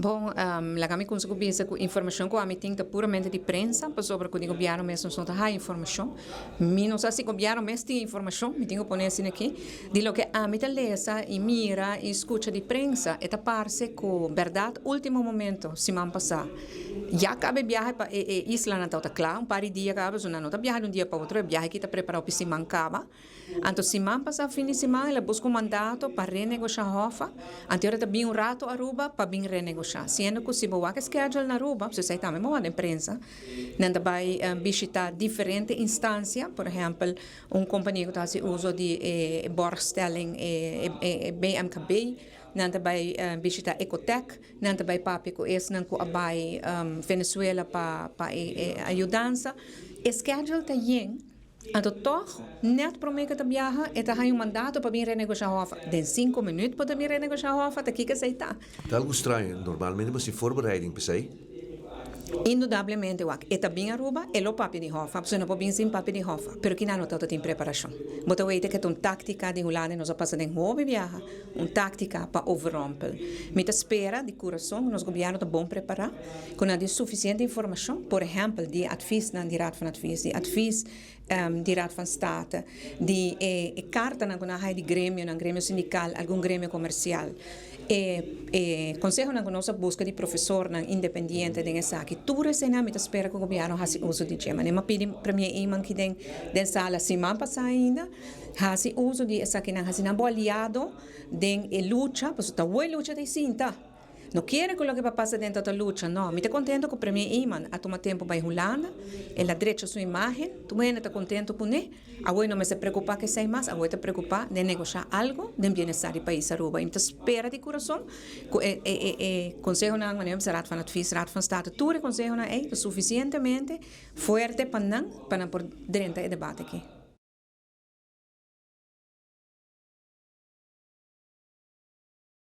Bon, laga mi cuminsa cu bisa cu informacion cu ami tin ta puramente di prensa, pasobra cu di gobierno mes nos no ta haya informacion. Mi no sa si gobierno mes tin informacion, mi tin cu pone asina aki. Di loke ami ta lesa y mira y scucha di prensa, e ta parce cu berdad ultimo momento, siman pasa, ya caba e biahe pa e e islanan tabata cla, un par di dia caba, pasobra nan no ta biaha di un dia pa otro, e biahe aki ta prepara hopi siman caba. Anto siman pasá fin di siman el a buska un mandato pa renegoshá Hoffa. Anto ora ta bin un rato Aruba pa bin renegoshá. Siendo ku si bo wak e schedule na Aruba, pasobra esei tambe bo wak den prensa, nan ta bai bishitá diferente instansia, por ehèmpel un kompania ku ta hasi uso di e borgstelling, e BMKB, nan ta bai bishitá Ecotec, nan ta bai papia ku esnan ku a bai Venezuela pa e ayudansa. E schedule ta yen. Anto tòg, nèt promé ku e ta biaha, e ta haña un mandato pa bin renegoshá Hòf. Den sinku minüt bo ta bin renegoshá Hòf, ta kiko esei ta? Ta algu straño. Normalmente bo sin forbereiding p'esei. Indudablemente, wak. E ta bin Aruba, e lo papia di Hòf, pasobra no por bin sin papia di Hòf. Pero kinan no tabata tin preparashon. Bo ta weta ku e ta un táktika di Hulanda i nos a pasa den hopi biaha, un táktika pa overrompel. Mi ta spera di kurason ku nos gobièrnu ta bon prepará. Ku nan tin sufisiente informashon, por ehèmpel di e atvisnan di Raad van Advies, di atvis di Raad van State, di e kartanan ku nan a haña di gremionan, gremio sindikal, algun gremio komersial, e e konsehonan ku nos a buska di profesornan independiente den esaki. Tur eseinan mi ta spera ku gobièrnu hasi uso di dje. Manera mi a pidi Premier Eman aki den den sala siman pasá ainda, hasi uso di esakinan, hasi nan bo aliado den e lucha, pasobra ta wou e lucha ta e sinta. No kere ku loke pa pasa den ta ta lucha, no. Mi ta kontento ku Premier Eman a tuma tempu bai Hulanda, el a drecha su imagen, tur hende ta kontento kuné. Awor e no mester preokupá ku esei mas, awor e ta preokupá den negoshá algu den bienestar di pais Aruba. I mi ta spera di kurason ku e e e e konsehonan, manera mi bisa Raad van Advies, Raad van State, tur e konsehonan ei ta sufisientemente fuerte pa nan, pa nan por drenta e debate aki.